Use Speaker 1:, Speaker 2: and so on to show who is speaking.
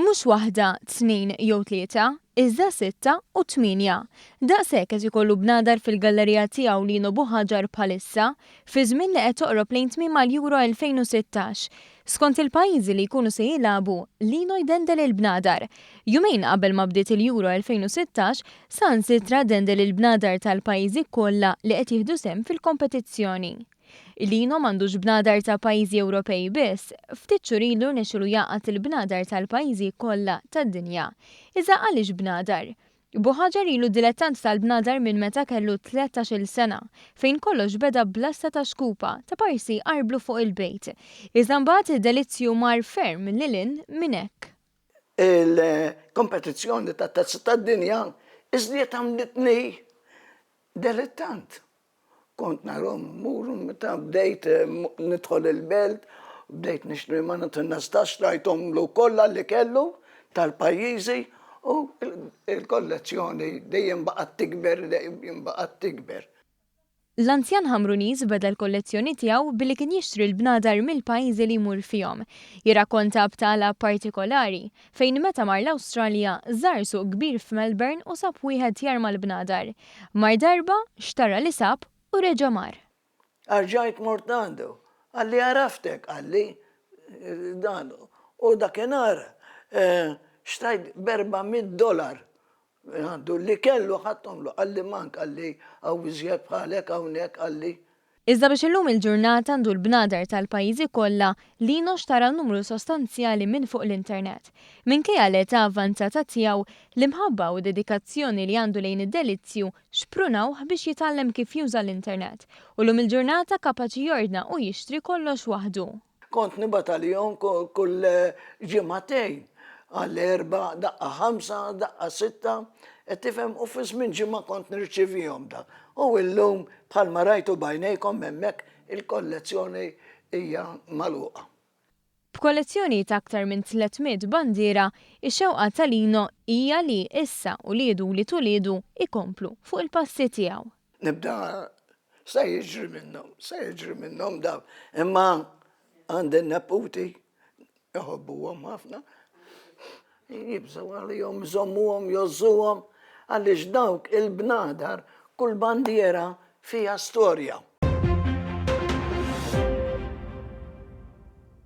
Speaker 1: Mhux waħda, tnejn jew tlieta, iżda sitta u tmienja. Daqshekk qed ikollu bnadar fil-gallerija tiegħu Lino Buhaġar bħalissa, fi żmien li qed toqrob lejn tmiemha l-Euro 2016. Skont il-pajjiżi li jkunu se jilagħbu, Lino jdendel il-bnadar. Jumejn qabel ma bdiet il-Euro 2016, saħansitra dendel il-bnadar tal-pajjiżi kollha li qed jieħdu sehem fil-kompetizzjoni. Lino m'għandux bnadar ta' pajjiżi Ewropej biss, ftit xhur ilu rnexxielu jgħaqqad il-bnadar tal-pajjiżi kollha tad-dinja. Iżda għaliex bnadar? Buhaġar ilu dilettant tal-bnadar minn meta kellu 13-il sena, fejn kollox beda b'lasta ta' xkupa ta' parsi jqarblu fuq il-bejt. Iżda mbagħad id-delizzju mar ferm lil hinn minn hekk.
Speaker 2: Il-kompetizzjoni tat-Tazza tad-Dinja iżdiet għamlitni dilettant. Kont narhom mmur meta bdejt nidħol il-belt, bdejt nixtri ma nistax xtrajthomlu kollha li kellu tal-pajjiżi u l-kollezzjoni dejjem baqgħet tikber, dejjem baqgħet tikber.
Speaker 1: L-anzjan Ħamruniż beda l-kollezzjoni tiegħu billi kien jixtri l-bnadar mill-pajjiżi li jmur fihom. Jirrakkonta btala partikolari, fejn meta mar l-Awstralja żar suq kbir f'Melbourne u sab wieħed jarma l-bnadar. Mar darba, xtara li sab u reġa' mar.
Speaker 2: Erġajt mort għandu. Qalli għaraftek, qalli dan. U dakinhar xtrajt b'erba' mitt dollar minn għandu li kellu ħadthomlu. Qalli mank, qalli hawn iżjed bħalek hawnhekk, qalli.
Speaker 1: Iżda biex illum il-ġurnata għandu l-bnadar tal-pajjiżi kollha, Lino xtara numru sostanzjali minn fuq l-internet. Minkejja l-età avvanzata tiegħu, l-imħabba u d-dedikazzjoni li għandu lejn id-delizzju xprunawh biex jitgħallem kif juża l-internet u llum il-ġurnata kapaċi jordna u jixtri kollox waħdu.
Speaker 2: Kont nibgħat għalihom kull ġimagħtejn, għal erbgħa, daqqa ħamsa, daqqa sitta, qed tifhem, u fi żmien ġimgħa kont nirċivihom dak. U illum bħalma rajtu b'għajnejkom hemmhekk il-kollezzjoni hija magħluqa.
Speaker 1: B'kollezzjoni ta' aktar minn 300 bandiera, ix-xewqa ta' Lino hija li issa uliedu u wlied uliedu jkomplu fuq il-passi tiegħu.
Speaker 2: Nibda se jiġri minnhom, se jiġri minnhom dawn. Imma għandi n-neputi iħobbuhom ħafna. Jibżgħu għalihom, iżommuhom, jgħożżuhom, għaliex dawk il-bnadar kull bandiera fiha storja.